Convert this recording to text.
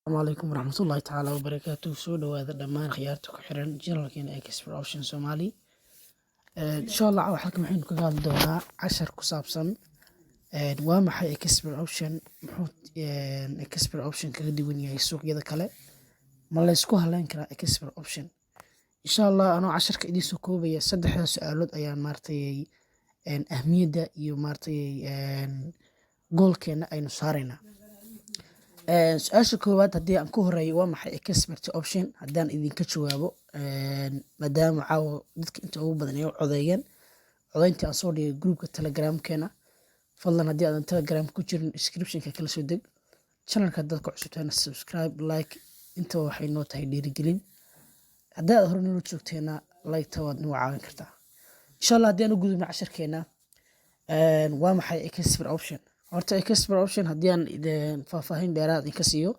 Asalaamu calaykum waraxmatullaahi tacaala wabarakaatuh. Soo dhawaada dhammaan khiyaarta ku xiran channelkeena Expert Option Somali. Insha Allah halkan waxaynu kaga hadli doonaa cashar ku saabsan waa maxay expert option, muxuu expert option kaga duwan yahay suuqyada kale, ma la isku halayn karaa expert option? Insha Allah, anoo casharka idiin soo koobaya, saddexda su-aalood ayaan maaragtay ahmiyadda iyo maaragtay goalkeena aynu saaraynaa. Su-aasha koowaad haddii aan ku horeeyo, waa maxay expert option, haddaan idinka jawaabo, maadaama caawa dadka inta ugu badan ay u codeeyeen codeyntii aan soo dhigay groupka Telegramkeena. Fadlan, haddii aadan Telegram ku jirin, descriptionka kala soo deg. Channelka haddaad ku cusubtahayna, subscribe, like, intaba waxay noo tahay dhiirigelin. Haddii aad hore noola joogteena, like-ta waad nagu caawin kartaa. Insha Allah, haddii aan u gudubno casharkeena, waa maxay expert option? Horta expert option haddii aan faahfaahin dheeraad idinka siiyo.